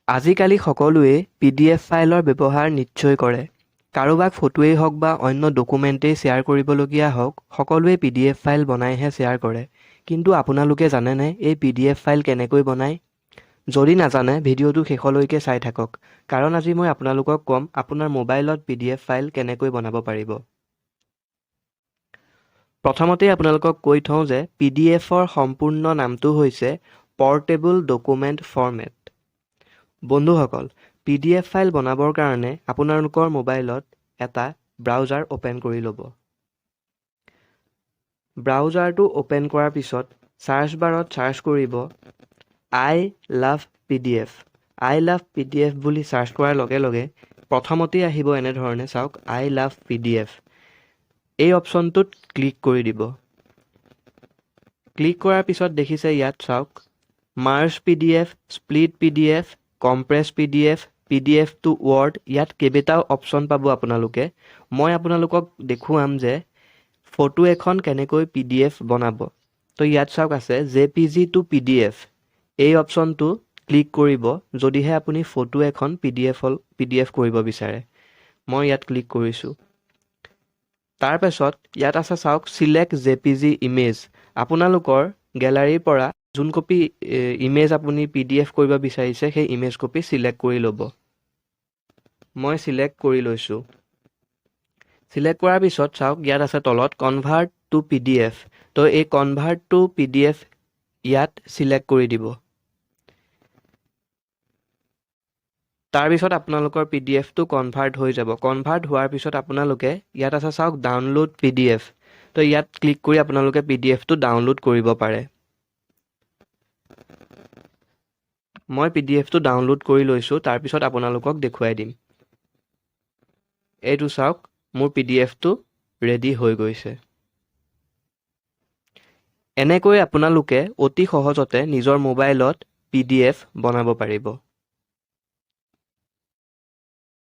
আজিকালি সকলোৱে পিডিএফ ফাইলৰ ব্যৱহাৰ নিশ্চয় কৰে। কাৰোবাক ফটোৱেই হওক বা অন্য ডকুমেণ্টেই শ্বেয়াৰ কৰিবলগীয়া হওক, সকলোৱে পিডিএফ ফাইল বনাইহে শ্বেয়াৰ কৰে। কিন্তু আপোনালোকে জানেনে এই পিডিএফ ফাইল কেনেকৈ বনায়? যদি নাজানে, ভিডিঅ'টো শেষলৈকে চাই থাকক, কাৰণ আজি মই আপোনালোকক ক'ম আপোনাৰ মোবাইলত পিডিএফ ফাইল কেনেকৈ বনাব পাৰিব। প্ৰথমতেই আপোনালোকক কৈ থওঁ যে পিডিএফৰ সম্পূৰ্ণ নামটো হৈছে পৰ্টেবল ডকুমেণ্ট ফৰ্মেট। বন্ধুসকল, পিডিএফ ফাইল বনাবৰ কাৰণে আপোনালোকৰ মোবাইলত এটা ব্ৰাউজাৰ অ'পেন কৰি ল'ব। ব্ৰাউজাৰটো অ'পেন কৰাৰ পিছত চাৰ্চ বাৰত চাৰ্চ কৰিব "I love PDF"। "I love PDF" বুলি চাৰ্চ কৰাৰ লগে লগে প্ৰথমতেই আহিব এনেধৰণে, চাওক, "I love PDF"। এই অপশ্যনটোত ক্লিক কৰি দিব। ক্লিক কৰাৰ পিছত দেখিছে ইয়াত চাওক, merge PDF, split PDF, compress PDF, PDF to Word, ইয়াত কেইবাটাও অপশ্যন পাব আপোনালোকে। মই আপোনালোকক দেখুৱাম যে ফটো এখন কেনেকৈ পিডিএফ বনাব। তো ইয়াত চাওক আছে জেপিজি টু পিডিএফ। এই অপশ্যনটো ক্লিক কৰিব যদিহে আপুনি ফটো এখন পিডিএফ কৰিব বিচাৰে। মই ইয়াত ক্লিক কৰিছোঁ। তাৰপাছত ইয়াত আছে চাওক, চিলেক্ট জেপিজি ইমেজ। আপোনালোকৰ গেলাৰীৰ পৰা যোন কপি ইমেজ আপুনি পিডিএফ কৰিব বিচাৰিছে, সেই ইমেজ কপি চিলেক্ট কৰি ল'ব। মই চিলেক্ট কৰি লৈছোঁ। চিলেক্ট কৰাৰ পিছত চাওক, ইয়াত আছে তলত কনভাৰ্ট টু পিডিএফ। তো এই কনভাৰ্ট টু পিডিএফ ইয়াত চিলেক্ট কৰি দিব। তাৰপিছত আপোনালোকৰ পিডিএফটো কনভাৰ্ট হৈ যাব। কনভাৰ্ট হোৱাৰ পিছত আপোনালোকে ইয়াত আছে চাওক, ডাউনলোড পিডিএফ। তো ইয়াত ক্লিক কৰি আপোনালোকে পিডিএফটো ডাউনলোড কৰিব পাৰে। মই পিডিএফটো ডাউনলোড কৰি লৈছোঁ, তাৰপিছত আপোনালোকক দেখুৱাই দিম। এইটো চাওক, মোৰ পিডিএফটো ৰেডি হৈ গৈছে। এনেকৈ আপোনালোকে অতি সহজতে নিজৰ মোবাইলত পিডিএফ বনাব পাৰিব।